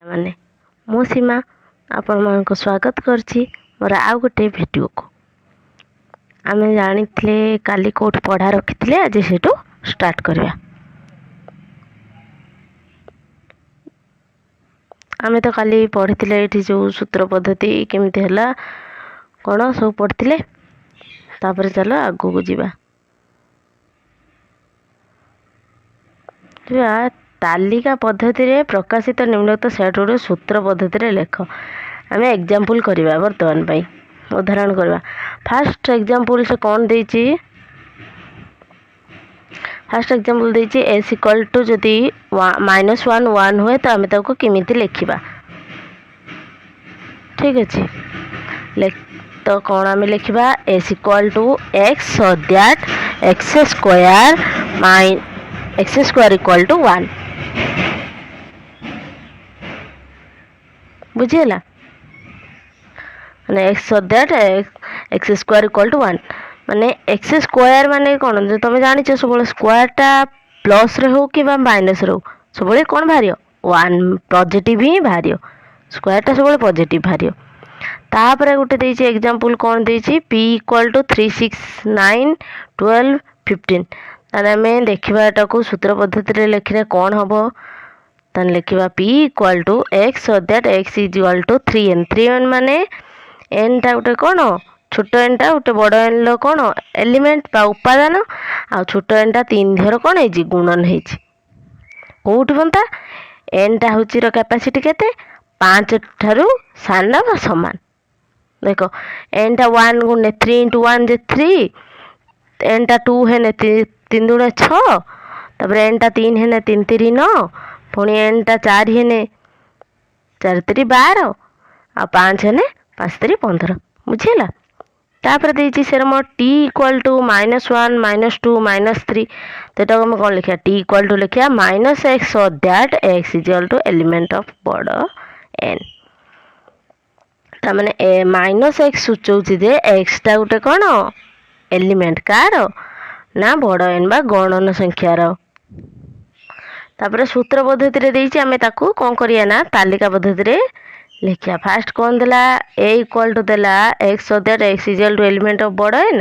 ମାନେ ମୁଁ ସୀମା ଆପଣମାନଙ୍କୁ ସ୍ୱାଗତ କରୁଛି ମୋର ଆଉ ଗୋଟେ ଭିଡ଼ିଓକୁ। ଆମେ ଜାଣିଥିଲେ କାଲି କେଉଁଠି ପଢ଼ା ରଖିଥିଲେ, ଆଜି ସେଇଠୁ ଷ୍ଟାର୍ଟ କରିବା। ଆମେ ତ କାଲି ପଢ଼ିଥିଲେ ଏଇଠି ଯେଉଁ ସୂତ୍ର ପଦ୍ଧତି କେମିତି ହେଲା କ'ଣ ସବୁ ପଢ଼ିଥିଲେ। ତାପରେ ଚାଲ ଆଗକୁ ଯିବା। ତାଲିକା ପଦ୍ଧତିରେ ପ୍ରକାଶିତ ନିମ୍ନୋକ୍ତ ସେଟ୍ ଗୁଡ଼ିକ ସୂତ୍ର ପଦ୍ଧତିରେ ଲେଖ। ଆମେ ଏକ୍ଜାମ୍ପଲ୍ କରିବା, ବର୍ତ୍ତମାନ ପାଇଁ ଉଦାହରଣ କରିବା। ଫାଷ୍ଟ ଏକ୍ଜାମ୍ପଲ୍ ସେ କ'ଣ ଦେଇଛି? ଫାଷ୍ଟ ଏକ୍ଜାମ୍ପଲ୍ ଦେଇଛି ଏସ୍ ଇକ୍ୱାଲ୍ ଟୁ ଯଦି ମାଇନସ୍ ୱାନ୍ ୱାନ୍ ହୁଏ ତ ଆମେ ତାକୁ କେମିତି ଲେଖିବା? ଠିକ୍ ଅଛି, ତ କ'ଣ ଆମେ ଲେଖିବା? S equal to x so that x square x square equal to 1। ବୁଝିହେଲା? ମାନେ x so that x square equal to 1 ମାନେ ଏକ୍ସ ସ୍କୋୟାର ମାନେ କ'ଣ ତମେ ଜାଣିଛ, ସବୁବେଳେ ସ୍କୋୟାରଟା ପ୍ଲସ୍ରେ ହଉ କିମ୍ବା ମାଇନସ୍ରେ ହଉ ସବୁବେଳେ କ'ଣ ବାହାରିବ? ୱାନ୍, ପଜିଟିଭ୍ ହିଁ ବାହାରିବ। ସ୍କୋୟାରଟା ସବୁବେଳେ ପଜିଟିଭ୍ ବାହାରିବ। ତାପରେ ଗୋଟେ ଦେଇଛି ଏକ୍ଜାମ୍ପଲ୍। କ'ଣ ଦେଇଛି? P equal to 3, 6, 9, 12, 15। ତାହେଲେ ଆମେ ଦେଖିବା ଏଟାକୁ ସୂତ୍ର ପଦ୍ଧତିରେ ଲେଖିଲେ କ'ଣ ହେବ। ତାହେଲେ ଲେଖିବା P equal to x that x is equal to 3 n। 3 n ମାନେ ଏନ୍ଟା ଗୋଟେ କ'ଣ, ଛୋଟ ଏନ୍ଟା ଗୋଟେ ବଡ଼ ଏନ୍ର କ'ଣ ଏଲିମେଣ୍ଟ ବା ଉପାଦାନ, ଆଉ ଛୋଟ ଏନ୍ଟା ତିନି ଥର କ'ଣ ହେଇଛି? ଗୁଣନ ହେଇଛି। କେଉଁଠି ବନ୍ତା ଏନ୍ଟା ହେଉଛି ର କାପାସିଟି କେତେ? 5 ଠାରୁ ସାନ ବା ସମାନ। ଦେଖ, ଏନ୍ଟା ୱାନ୍ ଗୁଣେ ଥ୍ରୀ ଇଣ୍ଟୁ ୱାନ୍ ଯେ ଥ୍ରୀ, ଏନ୍ଟା ଟୁ ହେନେ ତିନି ଦୁଣେ ଛଅ, ତାପରେ ଏନ୍ଟା ତିନି ହେନେ ତିନି ତିରି ନଅ, ପୁଣି ଏନ୍ଟା ଚାରି ହେନେ ଚାରି ତିରି 12, ଆଉ ପାଞ୍ଚ ହେନେ ପାଞ୍ଚ ତିରି 15। ବୁଝିହେଲା? ତାପରେ ଦେଇଛି serum T equal to minus 1, minus 2, minus 3। ତ ଏଟାକୁ ଆମେ କ'ଣ ଲେଖିବା? ଟି ଇକ୍ୱାଲ୍ ଟୁ ଲେଖିବା minus x that x is equal to element of ବଡ଼ ଏନ୍। ତାମାନେ ଏ ମାଇନସ୍ ଏକ୍ସ ସୂଚଉଛି ଯେ ଏକ୍ସଟା ଗୋଟେ କ'ଣ ଏଲିମେଣ୍ଟ, କାହାର ନା ବଡ଼ ଏନ୍ ବା ଗଣନ ସଂଖ୍ୟାର। ତାପରେ ସୂତ୍ର ପଦ୍ଧତିରେ ଦେଇଛି, ଆମେ ତାକୁ କ'ଣ କରିବା ନା ତାଲିକା ପଦ୍ଧତିରେ ଲେଖିବା। ଫାଷ୍ଟ କ'ଣ ଦେଲା? ଏ ଇକ୍ୱାଲ୍ ଟୁ ଦେଲା x that x is to element of ବଡ଼ ଏନ୍,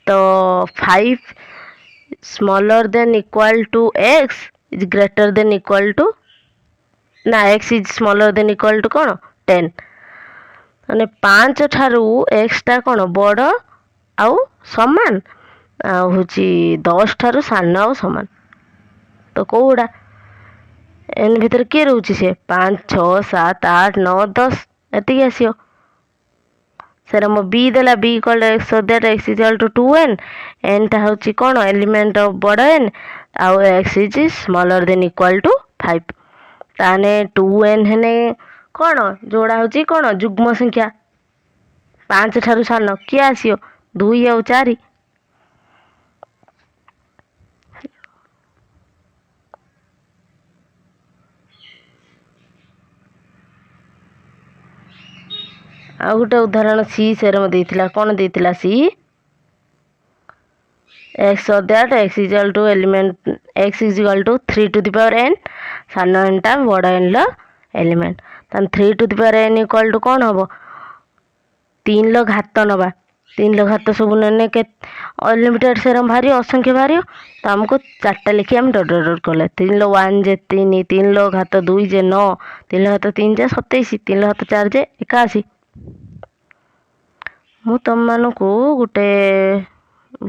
ତ 5 smaller than equal to x is greater than equal to ନା x is smaller than equal to କ'ଣ? 10। ମାନେ 5 ଠାରୁ ଏକ୍ସଟା କ'ଣ ବଡ଼ ଆଉ ସମାନ, ଆଉ ହେଉଛି 10 ଠାରୁ ସାନ ଆଉ ସମାନ। ତ କେଉଁଗୁଡ଼ା ଏନ୍ ଭିତରେ କିଏ ରହୁଛି? ସେ 5, 6, 7, 8, 9, 10 ଏତିକି ଆସିବ। ସେଟା ମୋ ବି ଦେଲା B equal x that x is to 2 n, ଏନ୍ଟା ହେଉଛି କ'ଣ ଏଲିମେଣ୍ଟ ଅଫ୍ ବଡ଼ ଏନ୍, ଆଉ x is smaller than equal to 5। ତାହେଲେ ଟୁ ଏନ୍ ହେନେ କ'ଣ ଯୋଉଟା ହେଉଛି କ'ଣ ଯୁଗ୍ମ ସଂଖ୍ୟା, 5 ଠାରୁ ସାନ କିଏ ଆସିବ? 2 ଆଉ 4। ଆଉ ଗୋଟେ ଉଦାହରଣ ସି ସେରମ ଦେଇଥିଲା। କ'ଣ ଦେଇଥିଲା C? X that x is to element x is equal to 3 to the power n, ସାନ ଏନ୍ଟା ବଡ଼ ଏନ୍ର ଏଲିମେଣ୍ଟ। ତାହେଲେ 3 to the power n equal to କ'ଣ ହେବ? ତିନିର ଘାତ ନେବା। ତିନିର ଘାତ ସବୁ ନେଲେ କେତେ? ଅନଲିମିଟେଡ଼ ସେରମ ବାହାରିବ, ଅସଂଖ୍ୟ ବାହାରିବ। ତ ଆମକୁ ଚାରିଟା ଲେଖି ଆମେ ଡଟ୍ ଡଟ୍ ଡଟ୍ କଲେ। ତିନିର ୱାନ୍ ଯେ ତିନି, ତିନିର ଘାତ ଦୁଇ ଯେ ନଅ, ତିନିର ଘାତ ତିନି ଯେ 27, ତିନିର ଘାତ ଚାରି ଯେ 81। ମୁଁ ତୁମମାନଙ୍କୁ ଗୋଟେ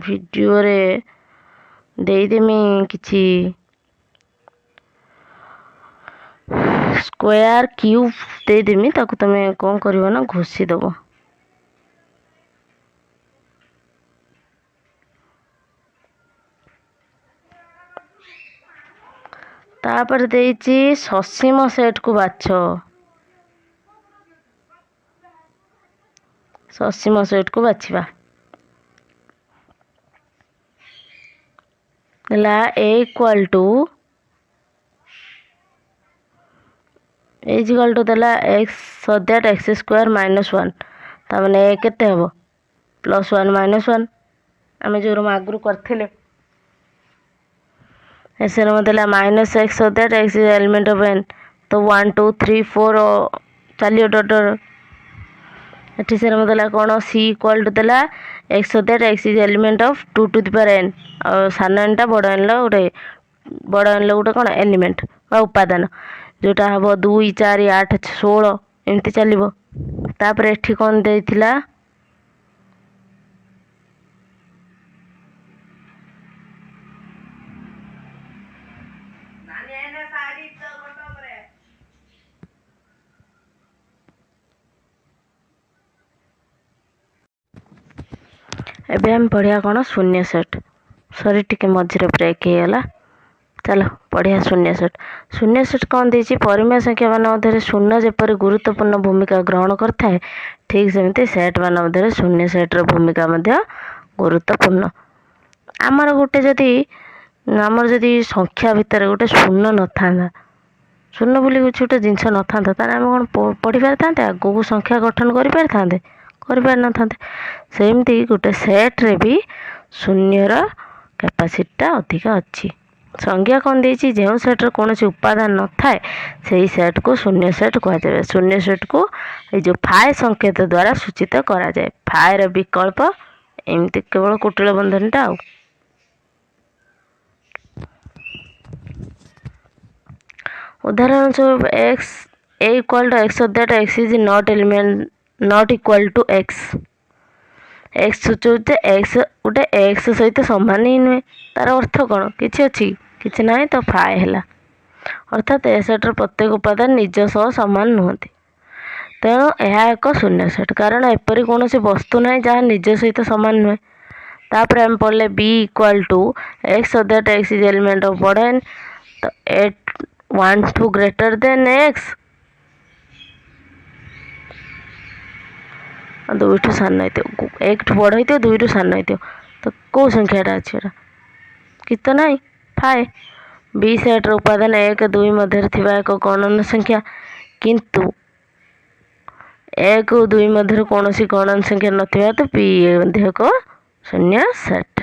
ଭିଡ଼ିଓରେ ଦେଇଦେମି, କିଛି ସ୍କୋୟାର କ୍ୟୁବ୍ ଦେଇଦେମି, ତାକୁ ତୁମେ କ'ଣ କରିବ ନା ଘୋଷି ଦେବ। ତାପରେ ଦେଇଛି ସସୀମ ସେଟ୍କୁ ବାଛ। ସସୀମ ସେଟ୍କୁ ବାଛିବା ହେଲା A equal to A equal to ଦେଲା x that x square minus 1। ତାମାନେ ଏ କେତେ ହେବ? ପ୍ଲସ୍ ୱାନ୍ ମାଇନସ୍ ୱାନ୍, ଆମେ ଯେଉଁ ଆଗରୁ କରିଥିଲେ। ଏସେର ଦେଲା minus x that x is element of n, ତ ତ 1 2 3 4 ଚାଲିବ ଡଟ ଡଟ। ଏଠି ସେ ଦେଲା କ'ଣ? ସି ଇକ୍ୱାଲ୍ ଟୁ ଦେଲା x that x is element of 2 to the power n, ଆଉ ସାନ ଏନ୍ଟା ବଡ଼ ଏନ୍ର ଗୋଟେ, ବଡ଼ ଏନ୍ର ଗୋଟେ କ'ଣ ଏଲିମେଣ୍ଟ ବା ଉପାଦାନ, ଯେଉଁଟା ହେବ 2 4 8 16 ଏମିତି ଚାଲିବ। ତାପରେ ଏଠି କ'ଣ ଦେଇଥିଲା? ଏବେ ଆମେ ପଢ଼ିବା କ'ଣ? ଶୂନ୍ୟ ସେଟ୍। ସରି, ଟିକେ ମଝିରେ ବ୍ରେକ୍ ହେଇଗଲା। ଚାଲ ପଢ଼ିବା ଶୂନ୍ୟ ସେଟ୍। ଶୂନ୍ୟ ସେଟ୍ କ'ଣ ଦେଇଛି? ପରିମେୟ ସଂଖ୍ୟା ମାନ ମଧ୍ୟରେ ଶୂନ୍ୟ ଯେପରି ଗୁରୁତ୍ୱପୂର୍ଣ୍ଣ ଭୂମିକା ଗ୍ରହଣ କରିଥାଏ, ଠିକ୍ ସେମିତି ସେଟ୍ ମାନ ମଧ୍ୟରେ ଶୂନ୍ୟ ସେଟ୍ର ଭୂମିକା ମଧ୍ୟ ଗୁରୁତ୍ୱପୂର୍ଣ୍ଣ। ଆମର ଗୋଟେ ଯଦି, ଆମର ଯଦି ସଂଖ୍ୟା ଭିତରେ ଗୋଟେ ଶୂନ୍ୟ ନଥାନ୍ତା, ଶୂନ୍ୟ ବୋଲି କିଛି ଗୋଟେ ଜିନିଷ ନଥାନ୍ତା, ତାହେଲେ ଆମେ କ'ଣ ପଢ଼ିପାରିଥାନ୍ତେ? ଆଗକୁ ସଂଖ୍ୟା ଗଠନ କରିପାରିଥାନ୍ତେ? କରିପାରିନଥାନ୍ତେ। ସେମିତି ଗୋଟେ ସେଟ୍ରେ ବି ଶୂନ୍ୟର କାପାସିଟିଟା ଅଧିକା ଅଛି। ସଂଜ୍ଞା କ'ଣ ଦେଇଛି? ଯେଉଁ ସେଟ୍ର କୌଣସି ଉପାଦାନ ନଥାଏ, ସେଇ ସେଟ୍କୁ ଶୂନ୍ୟ ସେଟ୍ କୁହାଯାଏ। ଶୂନ୍ୟ ସେଟ୍କୁ ଏଇ ଯେଉଁ ଫାଏ ସଂକେତ ଦ୍ୱାରା ସୂଚିତ କରାଯାଏ। ଫାଏର ବିକଳ୍ପ ଏମିତି କେବଳ କୁଟିଳ ବନ୍ଧନୀଟା। ଆଉ ଉଦାହରଣ ସ୍ୱରୂପ, x A equal to x that x is not element, not equal to x। X ସୂଚାଉଛି ଯେ ଏକ୍ସ ଗୋଟେ ଏକ୍ସ ସହିତ ସମାନ ହିଁ ନୁହେଁ। ତାର ଅର୍ଥ କ'ଣ? କିଛି ଅଛି? କିଛି ନାହିଁ। ତ ଫାଏ ହେଲା, ଅର୍ଥାତ୍ ଏ ସେଟ୍ର ପ୍ରତ୍ୟେକ ଉପାଦାନ ନିଜ ସହ ସମାନ ନୁହନ୍ତି। ତେଣୁ ଏହା ଏକ ଶୂନ୍ୟ ସେଟ୍, କାରଣ ଏପରି କୌଣସି ବସ୍ତୁ ନାହିଁ ଯାହା ନିଜ ସହିତ ସମାନ ନୁହେଁ। ତାପରେ ଆମେ ପଢ଼ିଲେ B equal to x that x is element of ବଡ଼ ଏନ୍, ତ ଏ 1 ଟୁ ଗ୍ରେଟର ଦେନ୍ ଏକ୍ସ, ଦୁଇଠୁ ସାନ ହେଇଥିବ, ଏକଠୁ ବଡ଼ ହେଇଥିବ, ଦୁଇଠୁ ସାନ ହେଇଥିବ। ତ କେଉଁ ସଂଖ୍ୟାଟା ଅଛି? ଏଟା କିଛି ତ ନାହିଁ। ଫାଏ ବି ସେଟ୍ର ଉପାଦାନ 1 2 ମଧ୍ୟରେ ଥିବା ଏକ ଗଣନ ସଂଖ୍ୟା, କିନ୍ତୁ 1 ଓ 2 ମଧ୍ୟରେ କୌଣସି ଗଣନ ସଂଖ୍ୟା ନଥିବା ହେତୁ ବି ମଧ୍ୟ ଏକ ଶୂନ୍ୟ ସେଟ୍।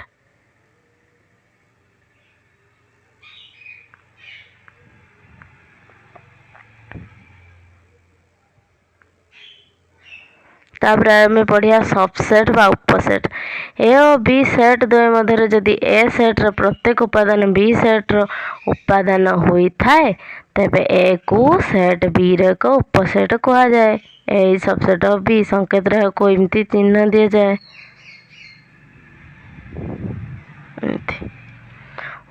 ତାପରେ ଆମେ ପଢ଼ିବା ସବସେଟ୍ ବା ଉପସେଟ୍। ଏ ଓ ବି ସେଟ୍ ଦ୍ୱୟ ମଧ୍ୟରେ ଯଦି ଏ ସେଟ୍ର ପ୍ରତ୍ୟେକ ଉପାଦାନ ବି ସେଟ୍ର ଉପାଦାନ ହୋଇଥାଏ, ତେବେ ଏ କୁ ସେଟ୍ ବିର ଏକ ଉପସେଟ୍ କୁହାଯାଏ। ଏ ସବସେଟ୍ ଅଫ୍ ବି। ସଂକେତରେ ଏହାକୁ ଏମିତି ଚିହ୍ନ ଦିଆଯାଏ, ଏମିତି।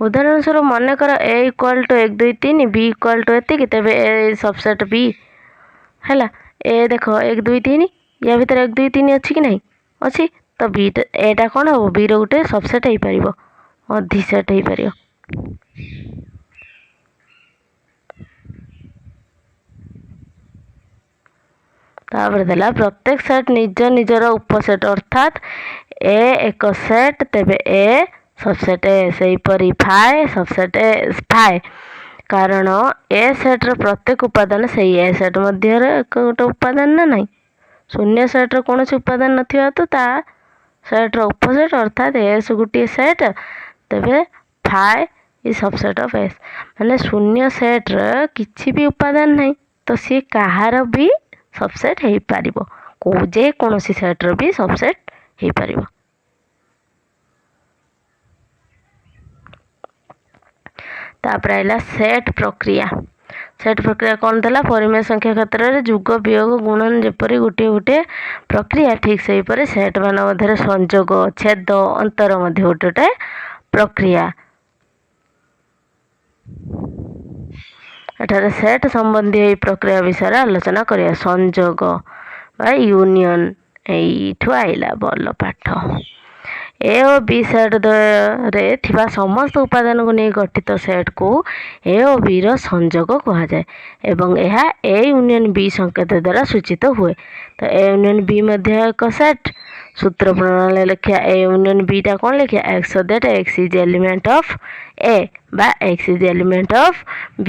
ଉଦାହରଣ ସ୍ୱରୂପ, ମନେକର A equal to 1 2 3, B equal to ଏତିକି, ତେବେ ଏ ସବସେଟ୍ ବି ହେଲା। ଏ ଦେଖ, 1 2 3, ୟା ଭିତରେ 1 2 3 ଅଛି କି ନାହିଁ? ଅଛି। ତ ବିଟା, ଏଟା କ'ଣ ହେବ? ବିର ଗୋଟେ ସବସେଟ୍ ହେଇପାରିବ, ଅଧିସେଟ୍ ହେଇପାରିବ। ତାପରେ ଦେଲା, ପ୍ରତ୍ୟେକ ସେଟ୍ ନିଜ ନିଜର ଉପସେଟ୍, ଅର୍ଥାତ୍ ଏ ଏକ ସେଟ୍ ତେବେ ଏ ସବସେଟ୍ ଏ, ସେହିପରି ଫାଏ ସବସେଟ୍ ଏ ଫାଏ, କାରଣ ଏ ସେଟ୍ର ପ୍ରତ୍ୟେକ ଉପାଦାନ ସେଇ ଏ ସେଟ୍ ମଧ୍ୟରେ ଏକ ଗୋଟେ ଉପାଦାନ ନା ନାହିଁ? ଶୂନ୍ୟ ସେଟ୍ର କୌଣସି ଉପାଦାନ ନଥିବା ହେତୁ ତା ସେଟ୍ର ଉପସେଟ୍, ଅର୍ଥାତ୍ ଏସ୍ ଗୋଟିଏ ସେଟ୍ ତେବେ ଫାଏ is subset of S. ମାନେ ଶୂନ୍ୟ ସେଟ୍ର କିଛି ବି ଉପାଦାନ ନାହିଁ, ତ ସିଏ କାହାର ବି ସବସେଟ୍ ହେଇପାରିବ, କେଉଁ ଯେକୌଣସି ସେଟ୍ର ବି ସବସେଟ୍ ହେଇପାରିବ। ତାପରେ ଆସିଲା ସେଟ୍ ପ୍ରକ୍ରିୟା। ସେଟ୍ ପ୍ରକ୍ରିୟା କ'ଣ ଦେଲା? ପରିମେୟ ସଂଖ୍ୟା କ୍ଷେତ୍ରରେ ଯୋଗ, ବିୟୋଗ, ଗୁଣନ ଯେପରି ଗୋଟିଏ ଗୋଟିଏ ପ୍ରକ୍ରିୟା, ଠିକ୍ ସେହିପରି ସେଟ୍ ମାନ ମଧ୍ୟରେ ସଂଯୋଗ, ଛେଦ, ଅନ୍ତର ମଧ୍ୟ ଗୋଟେ ଗୋଟେ ପ୍ରକ୍ରିୟା। ଏଠାରେ ସେଟ୍ ସମ୍ବନ୍ଧୀୟ ଏହି ପ୍ରକ୍ରିୟା ବିଷୟରେ ଆଲୋଚନା କରିବା। ସଂଯୋଗ ବା ୟୁନିୟନ, ଏଇଠୁ ଆଇଲା ଭଲ ପାଠ। ଏ ଓ ବି ସେଟ୍ ଦ୍ୱୟରେ ଥିବା ସମସ୍ତ ଉପାଦାନକୁ ନେଇ ଗଠିତ ସେଟ୍କୁ ଏ ଓ ବିର ସଂଯୋଗ କୁହାଯାଏ ଏବଂ ଏହା ଏ ୟୁନିୟନ ବି ସଂକେତ ଦ୍ୱାରା ସୂଚିତ ହୁଏ। ତ ଏ ୟୁନିୟନ ବି ମଧ୍ୟ ଏକ ସେଟ୍। ସୂତ୍ର ପ୍ରଣାଳୀ ଲେଖିବା। ଏ ୟୁନିୟନ ବିଟା କ'ଣ ଲେଖିବା? X that x is element of A ବା x is element of B।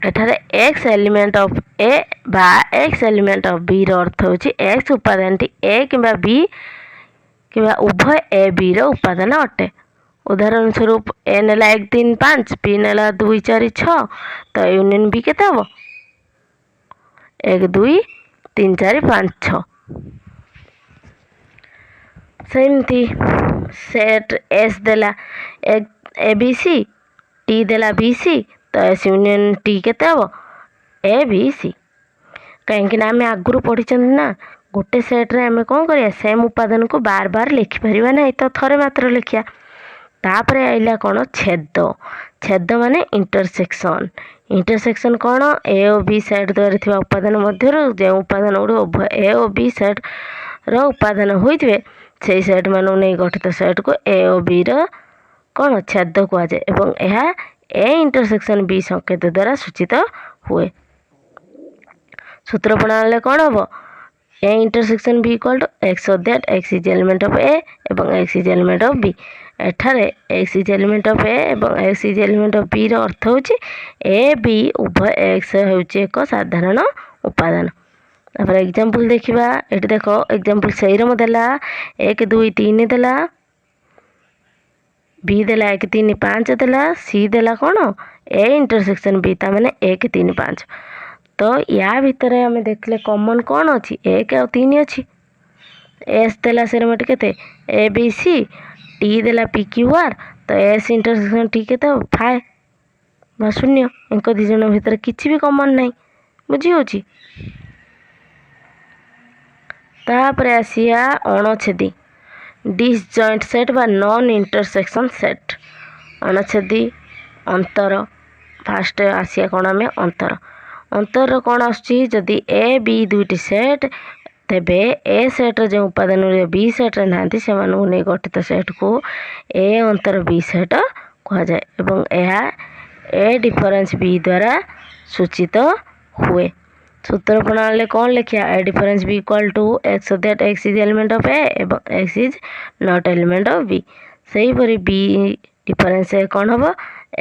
ଏଠାରେ ଏକ୍ସ ଏଲିମେଣ୍ଟ ଅଫ୍ ଏ ବା ଏକ୍ସ ଏଲିମେଣ୍ଟ ଅଫ୍ ବିର ଅର୍ଥ ହେଉଛି ଏକ୍ସ ଉପାଦାନଟି ଏ କିମ୍ବା ବି କିମ୍ବା ଉଭୟ ଏ ବିର ଉପାଦାନ ଅଟେ। ଉଦାହରଣ ସ୍ୱରୂପ ଏ ନେଲା 1 3 5, ବି ନେଲା 2 4 6, ତ ୟୁନିୟନ୍ ବି କେତେ ହେବ? 1 2 3 4 5 6। ସେମିତି ସେଟ୍ ଏସ୍ ଦେଲା ଏ ବି ସି, ଟି ଦେଲା ବି ସି, ତ ଏସ୍ ୟୁନିୟନ୍ ଟି କେତେ ହେବ? ଏ ବି ସି। କାହିଁକିନା ଆମେ ଆଗରୁ ପଢ଼ିଛନ୍ତି ନା, ଗୋଟେ ସେଟ୍ରେ ଆମେ କ'ଣ କରିବା? ସେମ୍ ଉପାଦାନକୁ ବାର ବାର ଲେଖିପାରିବା ନାହିଁ, ତ ଥରେ ମାତ୍ର ଲେଖିବା। ତାପରେ ଆଇଲା କ'ଣ? ଛେଦ। ଛେଦ ମାନେ ଇଣ୍ଟରସେକ୍ସନ୍। ଇଣ୍ଟରସେକ୍ସନ୍ କ'ଣ? ଏ ଓ ବି ସେଟ୍ ଦ୍ୱାରା ଥିବା ଉପାଦାନ ମଧ୍ୟରୁ ଯେଉଁ ଉପାଦାନ ଗୁଡ଼ିକ ଉଭୟ ଏ ଓ ବି ସେଟ୍ର ଉପାଦାନ ହୋଇଥିବେ, ସେଇ ସେଟ୍ମାନଙ୍କୁ ନେଇ ଗଠିତ ସେଟ୍କୁ ଏ ଓ ବିର କ'ଣ ଛେଦ କୁହାଯାଏ ଏବଂ ଏହା ଏ ଇଣ୍ଟରସେକ୍ସନ୍ ବି ସଂକେତ ଦ୍ୱାରା ସୂଚିତ ହୁଏ। ସୂତ୍ର ପ୍ରଣାଳୀରେ କ'ଣ ହେବ? A intersection B equal to x that x is element of A ଏବଂ x is element of B। ଏଠାରେ x is element of A ଏବଂ ଏକ୍ସ is element of ବିର ଅର୍ଥ ହେଉଛି ଏ ବି ଉଭୟ ଏକ୍ସ ହେଉଛି ଏକ ସାଧାରଣ ଉପାଦାନ। ତାପରେ ଏକ୍ଜାମ୍ପଲ୍ ଦେଖିବା। ଏଠି ଦେଖ, ଏକ୍ଜାମ୍ପଲ୍ ସେଇରମ ଦେଲା, 1 2 3 ଦେଲା, ବି ଦେଲା 1 3 5 ଦେଲା, ସି ଦେଲା କ'ଣ? ଏ ଇଣ୍ଟରସେକ୍ସନ୍ ବି, ତା ମାନେ 1 3 5। ତ ୟା ଭିତରେ ଆମେ ଦେଖିଲେ କମନ୍ କ'ଣ ଅଛି? 1 ଆଉ 3 ଅଛି। ଏସ୍ ଦେଲା ସେରମ ଏଠି କେତେ? ଏ ବି ସି, ଟି ଦେଲା ପି କ୍ୟୁ ଆର୍, ତ ଏସ୍ ଇଣ୍ଟରସେକ୍ସନ୍ ଟି କେତେ ହେବ? ଫାଏ ବା ଶୂନ୍ୟ। ଏଙ୍କ ଦୁଇ ଜଣ ଭିତରେ କିଛି ବି କମନ୍ ନାହିଁ। ବୁଝି ହେଉଛି? ତାପରେ ଆସିବା ଅଣଛେଦୀ, ଡିସଜଏଣ୍ଟ ସେଟ୍ ବା ନନ୍ ଇଣ୍ଟରସେକ୍ସନ୍ ସେଟ୍। ଅଣଛେଦୀ, ଅନ୍ତର। ଫାଷ୍ଟ ଆସିବା କ'ଣ ଆମେ? ଅନ୍ତର। ଅନ୍ତରର କ'ଣ ଆସୁଛି? ଯଦି ଏ ବି ଦୁଇଟି ସେଟ୍, ତେବେ ଏ ସେଟ୍ର ଯେଉଁ ଉପାଦାନ ଗୁଡ଼ିକ ବି ସେଟ୍ରେ ନାହାନ୍ତି, ସେମାନଙ୍କୁ ନେଇ ଗଠିତ ସେଟ୍କୁ ଏ ଅନ୍ତର ବି ସେଟ୍ କୁହାଯାଏ ଏବଂ ଏହା ଏ ଡିଫରେନ୍ସ ବି ଦ୍ୱାରା ସୂଚିତ ହୁଏ। ସୂତ୍ର ପ୍ରଣାଳୀରେ କ'ଣ ଲେଖିବା? A difference B equal to x that x is element of A ଏବଂ x is not element of B। ସେହିପରି ବି ଡିଫରେନ୍ସ ଏ କ'ଣ ହେବ?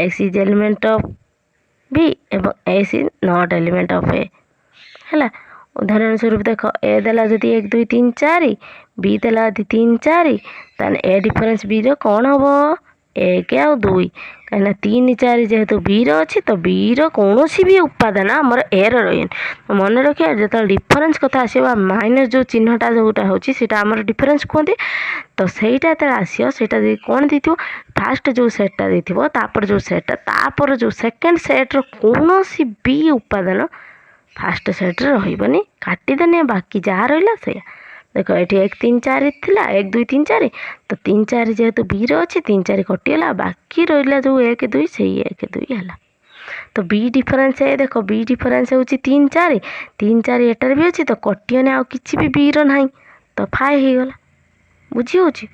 X is element of B ଏବଂ x is not element of A। ହେଲା? ଉଦାହରଣ ସ୍ୱରୂପ ଦେଖ, ଏ ଦେଲା ଯଦି 1 2 3 4, ବି ଦେଲା ଯଦି 3 4, ତାହେଲେ ଏ ଡିଫରେନ୍ସ ବିର କ'ଣ ହେବ? 1 ଆଉ 2। କାହିଁକିନା 3 4 ଯେହେତୁ ବିର ଅଛି, ତ ବିର କୌଣସି ବି ଉପାଦାନ ଆମର ଏର ରହିବନି। ମନେ ରଖିବା, ଯେତେବେଳେ ଡିଫରେନ୍ସ କଥା ଆସିବ, ମାଇନସ୍ ଯେଉଁ ଚିହ୍ନଟା ଯେଉଁଟା ହେଉଛି, ସେଇଟା ଆମର ଡିଫରେନ୍ସ କୁହନ୍ତି। ତ ସେଇଟା ଯେତେବେଳେ ଆସିବ, ସେଇଟା ଯଦି କ'ଣ ଦେଇଥିବ, ଫାଷ୍ଟ ଯେଉଁ ସେଟ୍ଟା ଦେଇଥିବ, ତାପରେ ଯେଉଁ ସେଟ୍ଟା, ତାପରେ ଯେଉଁ ସେକେଣ୍ଡ ସେଟ୍ର କୌଣସି ବି ଉପାଦାନ ଫାଷ୍ଟ ସେଟ୍ରେ ରହିବନି, କାଟିଦେନେ ବାକି ଯାହା ରହିଲା ସେଇଆ। ଦେଖ, ଏଠି 1 3 4 ଥିଲା, 1 2 3 4, ତ 3 4 ଯେହେତୁ ବିର ଅଛି, 3 4 କଟିଗଲା, ବାକି ରହିଲା ଯେଉଁ 1 2, ସେଇ 1 2 ହେଲା। ତ ବି ଡିଫରେନ୍ସ ଏ ଦେଖ, ବି ଡିଫରେନ୍ସ ହେଉଛି 3 4, 3 4 ଏଟାରେ ବି ଅଛି, ତ କଟିବନି, ଆଉ କିଛି ବି ବିର ନାହିଁ, ତ ଫାଏ ହେଇଗଲା। ବୁଝି ହେଉଛି?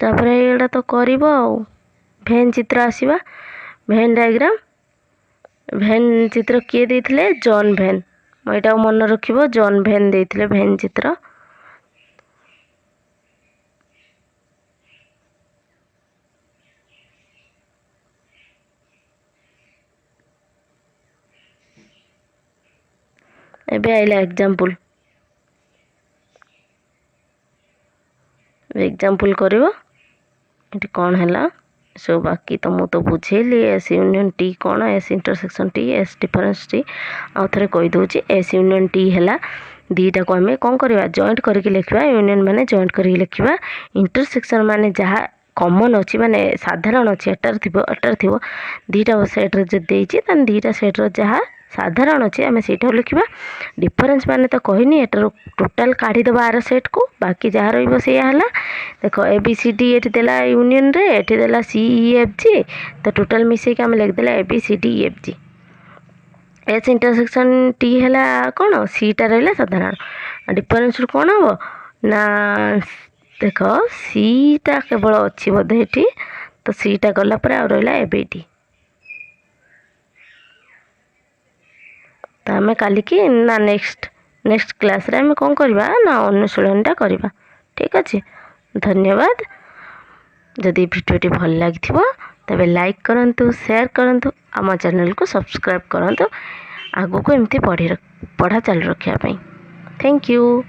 ତାପରେ ଏଇଟା ତ କରିବ ଆଉ ଭେନ୍ ଚିତ୍ର ଆସିବା, ଭେନ୍ ଡାଇଗ୍ରାମ୍। ଭେନ୍ ଚିତ୍ର କିଏ ଦେଇଥିଲେ? ଜନ୍ ଭେନ୍। ଏଇଟାକୁ ମନେ ରଖିବ, ଜନ୍ ଭେନ୍ ଦେଇଥିଲେ ଭେନ୍ ଚିତ୍ର। ଏବେ ଆଇଲା ଏକ୍ଜାମ୍ପଲ୍। ଏକ୍ଜାମ୍ପଲ୍ କରିବ। ଏଠି କ'ଣ ହେଲା ସବୁ ବାକି ତ ମୁଁ ତ ବୁଝେଇଲି, ଏସ୍ ୟୁନିୟନ୍ ଟି କ'ଣ, S intersection T, S difference T। ଆଉ ଥରେ କହିଦେଉଛି, ଏସ୍ ୟୁନିୟନ୍ ଟି ହେଲା ଦୁଇଟାକୁ ଆମେ କ'ଣ କରିବା? ଜଏଣ୍ଟ କରିକି ଲେଖିବା। ୟୁନିୟନ୍ ମାନେ ଜଏଣ୍ଟ କରିକି ଲେଖିବା। ଇଣ୍ଟରସେକ୍ସନ୍ ମାନେ ଯାହା କମନ୍ ଅଛି, ମାନେ ସାଧାରଣ ଅଛି, ଏଟାରେ ଥିବ, ଏଟାରେ ଥିବ। ଦୁଇଟା ସେଟ୍ରେ ଯଦି ଦେଇଛି, ତାହେଲେ ଦୁଇଟା ସେଟ୍ର ଯାହା ସାଧାରଣ ଅଛି, ଆମେ ସେଇଟାକୁ ଲେଖିବା। ଡିଫରେନ୍ସ ମାନେ ତ କହିନି, ଏଟାରୁ ଟୋଟାଲ୍ କାଢ଼ିଦେବା ଆର ସେଟ୍କୁ, ବାକି ଯାହା ରହିବ ସେଇଆ ହେଲା। ଦେଖ, ଏ ବି ସି ଡି ଏଠି ଦେଲା ୟୁନିୟନରେ, ଏଠି ଦେଲା ସି ଇ ଏଫ୍ ଜି, ତ ଟୋଟାଲ୍ ମିଶେଇକି ଆମେ ଲେଖିଦେଲା A B C D E F G। S intersection T ହେଲା କ'ଣ? ସିଟା ରହିଲା ସାଧାରଣ। ଡିଫରେନ୍ସରୁ କ'ଣ ହେବ ନା, ଦେଖ, ସିଟା କେବଳ ଅଛି ବୋଧେ ଏଠି, ତ ସିଟା ଗଲା ପରେ ଆଉ ରହିଲା ଏ ବି ଡି। ତ ଆମେ କାଲିକି ନା ନେକ୍ସଟ କ୍ଲାସ୍ରେ ଆମେ କ'ଣ କରିବା ନା ଅନୁଶୀଳନୀଟା କରିବା। ଠିକ୍ ଅଛି, ଧନ୍ୟବାଦ। ଯଦି ଭିଡ଼ିଓଟି ଭଲ ଲାଗିଥିବ, ତେବେ ଲାଇକ୍ କରନ୍ତୁ, ସେୟାର କରନ୍ତୁ, ଆମ ଚ୍ୟାନେଲକୁ ସବସ୍କ୍ରାଇବ୍ କରନ୍ତୁ ଆଗକୁ ଏମିତି ପଢ଼ି ପଢ଼ା ଚାଲୁ ରଖିବା ପାଇଁ। Thank you.